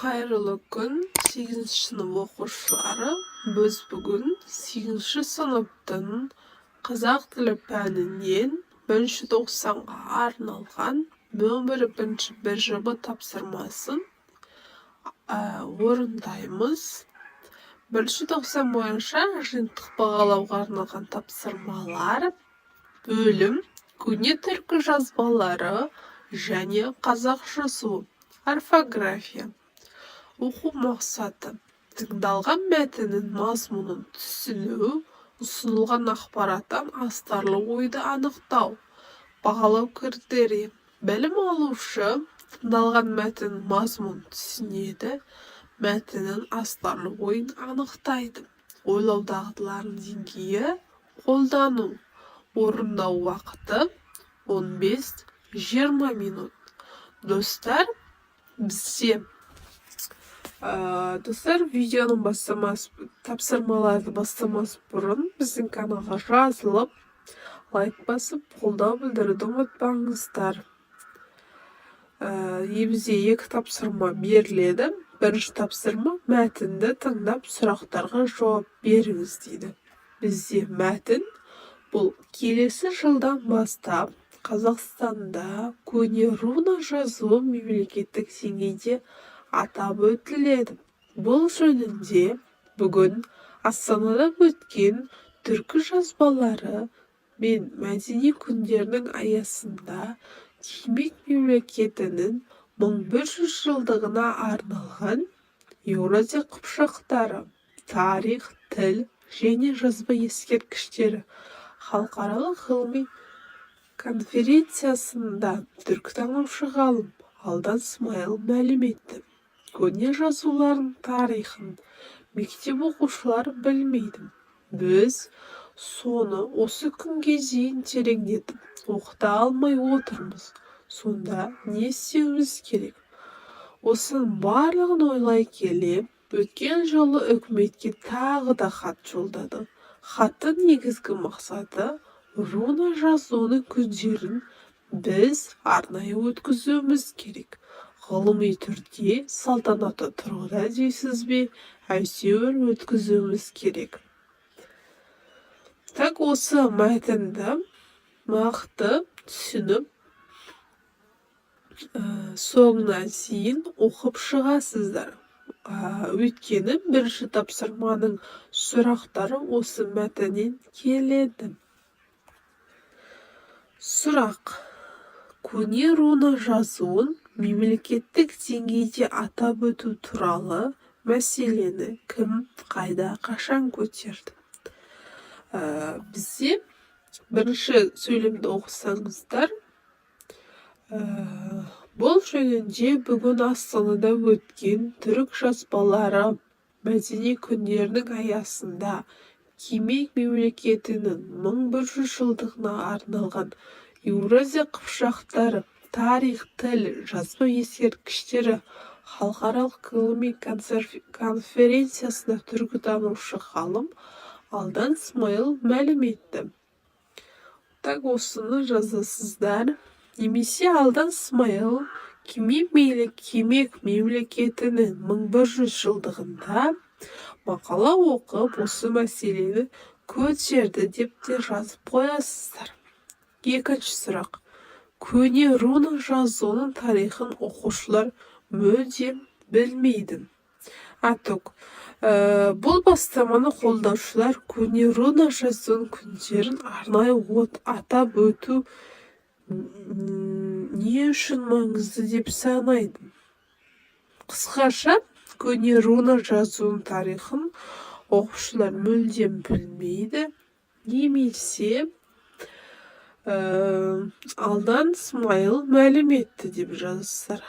Қайырлы күн, сегізінші сынып оқушылары! Біз бүгін сегізінші сыныптың қазақ тілі пәнінен бірінші тоқсанға арналған нөмірі бірінші БЖБ тапсырмасын орындаймыз. Бірінші тоқсан бойынша жиынтық бағалауға арналған тапсырмалар. Бөлім: көне түркі жазбалары және қазақ жазуы, орфография. Оқу мақсаты: тыңдалған мәтіннің мазмұнын түсіну, ұсынылған ақпараттан астарлы ойды анықтау. Бағалау критерийі: білім алушы тыңдалған мәтіннің мазмұнын түсінеді, мәтіннің астарлы ойын анықтайды. Ойлау дағдыларының деңгейі: қолдану. Орындау уақыты: 15-20 минут. Достар, бізде достар, видеоның бастамас, тапсырмаларды бастамас бұрын біздің каналға жазылып, лайк басып, қолдау білдіруді ұмытпаңыздар. Бізде екі тапсырма беріледі. Бірінші тапсырма: мәтінді тыңдап, сұрақтарға жауап беріңіз дейді. Бізде мәтін бұл: келесі жылдан бастап Қазақстанда көне руна жазуы мемлекеттік деңгейде атап өтіледі. Бұл жөнінде бүгін Астанада өткен түркі жазбалары мен мәдени күндерінің аясында Кимек мемлекетінің 1100 жылдығына арналған «Еуразия қыпшақтары: тарих, тіл және жазба ескерткіштері» халықаралық ғылыми конференциясында түркітанушы ғалым Алдан Смайыл мәлім етті. Көне жазулардың тарихын мектеп оқушылары білмейді. Біз соны осы күнге дейін тереңдетіп оқыта алмай отырмыз. Сонда не істеуіміз керек? Осының барлығын ойлай келе, өткен жолы үкіметке тағы да хат жолдадық. Хаттың негізгі мақсаты: руна жазуының күндерін біз арнайы өткізуіміз керек. Ғылыми түрде, салтанатты тұрғыда дейсіз бе, әйтеуір өткізуіміз керек. Так, осы мәтінді нақты түсініп, соңына дейін оқып шығасыздар. Өйткені бірінші тапсырманың сұрақтары осы мәтіннен келеді. Сұрақ: көне руна жазуын мемлекеттік деңгейде атап өту туралы мәселені кім, қайда, қашан көтерді? Бізде бірінші сөйлемді оқысаңыздар, бұл жөнінде бүгін Астанада өткен түрік жазбалары мәдени күндерінің аясында Кимек мемлекетінің 1100 жылдығына арналған «Еуразия қыпшақтары: тарих, тіл, жазба ескерткіштері» халықаралық ғылыми конференциясында түркітанушы ғалым Алдан Смайыл мәлім етті. Так, осыны жазасыздар немесе Алдан Смайыл Кимек мемлекетінің 1100 жылдығында мақала оқып, осы мәселені көтерді деп те жазып қоясыздар. Екінші сұрақ: көне руна жазуының тарихын оқушылар мүлдем білмейді. Аток, бұл бастаманы қолдаушылар көне руна жазуының күндерін арнайы атап өту не үшін маңызды деп санайды? Қысқаша, көне руна жазуының тарихын оқушылар мүлдем білмейді немесе Алдан Смайыл мәлім етті деп жазасыздар.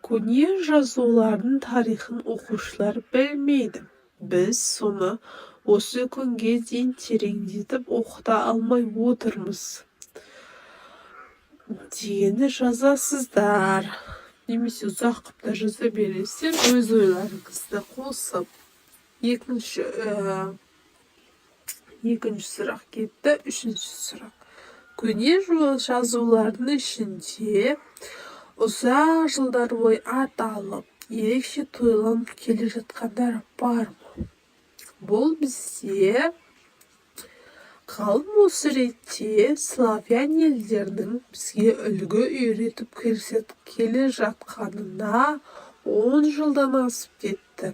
Көне жазулардың тарихын оқушылар білмейді. Біз соны осы күнге дейін тереңдетіп оқыта алмай отырмыз дегенді жазасыздар немесе ұзақ қылып та жаза бересіздер, өз ойларыңызды қосып. Екінші сұрақ кетті. Үшінші сұрақ: көне жазулардың ішінде ұзақ жылдар бойы аталып Ерекше тойланып келе жатқандар бар ма? Бұл бізде ғалым осы ретте славян елдерінің бізге үлгі үйретіп келе жатқанына 10 жылдан асып кетті.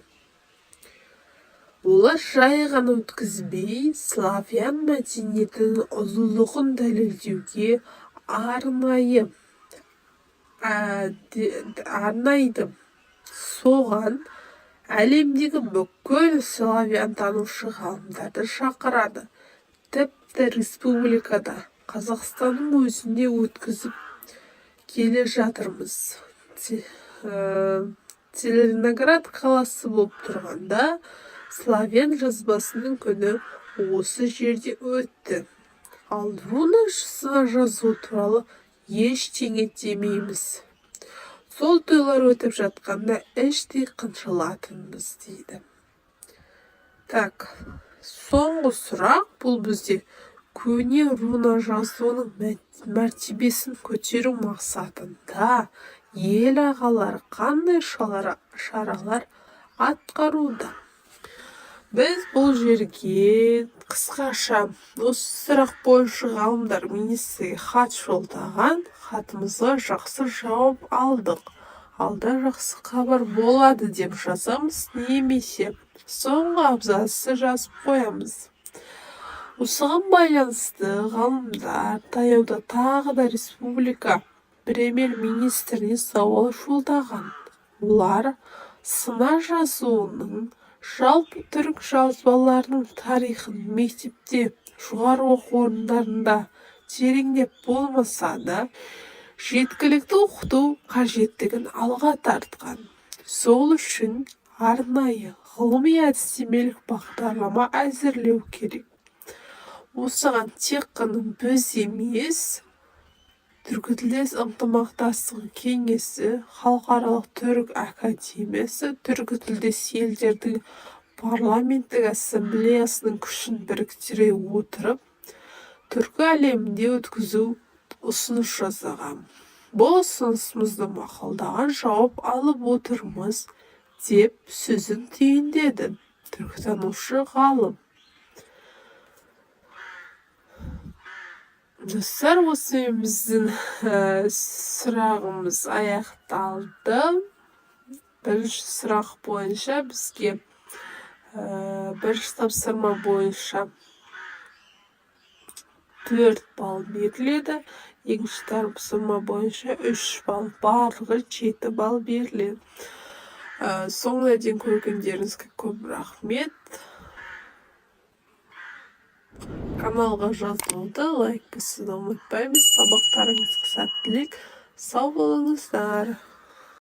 Олар жай ғана өткізбей, славян мәдениетінің ұлылығын дәлелдеуге арнайды. Соған әлемдегі бүкіл славянтанушы ғалымдарды шақырады. Тіпті республикада, Қазақстанның өзінде өткізіп келе жатырмыз. Целиноград қаласы болып тұрғанда, славян жазбасының күні осы жерде өтті. Ал руна жазу туралы ештеңе демейміз. Сол тойлар өтіп жатқанда іштей қынжылатынбыз, дейді. Так, соңғы сұрақ. Бұл бізде көне руна жазуының мәртебесін көтеру мақсатында ел ағалары қандай шаралар атқаруда? Біз бұл жерге қысқаша осы сұрақ бойынша ғалымдар министрге хат жолдаған. Хатымызға жақсы жауап алдық, алда жақсы хабар болады деп жазамыз немесе соңғы абзацты жазып қоямыз. Осыған байланысты ғалымдар таяуда тағы да республика премьер-министріне сауал жолдаған. Олар сына жазуының, жалпы түрік жазбаларының тарихын мектепте, жоғары оқу орындарында тереңдеп болмаса да, жеткілікті оқыту қажеттігін алға тартқан. Сол үшін арнайы ғылыми әдістемелік бағдарлама әзірлеу керек. Осыған тек қана біз емес, Түркітілдес ынтымақтастығы кеңесі, Халықаралық Түрік академиясы, түркітілдес елдердің парламенттік ассамблеясының күшін біріктіре отырып, түркі әлемінде өткізу ұсыныс жасаған. Бұл ұсынысымызды мақұлдаған жауап алып отырмыз, деп сөзін түйіндеді түркітанушы ғалым. Достар, осымен біздің сұрағымыз аяқталды. Бірінші сұрақ бойынша бізге бірінші тапсырма бойынша 4 балл беріледі, екінші тапсырма бойынша 3 балл, барлығы 7 балл беріледі. Соңына дейін көргендеріңізге көп рахмет. Каналға жазылуды, лайк басуды ұмытпаймыз. Сабақтарыңызға сәттілік, сау болыңыздар.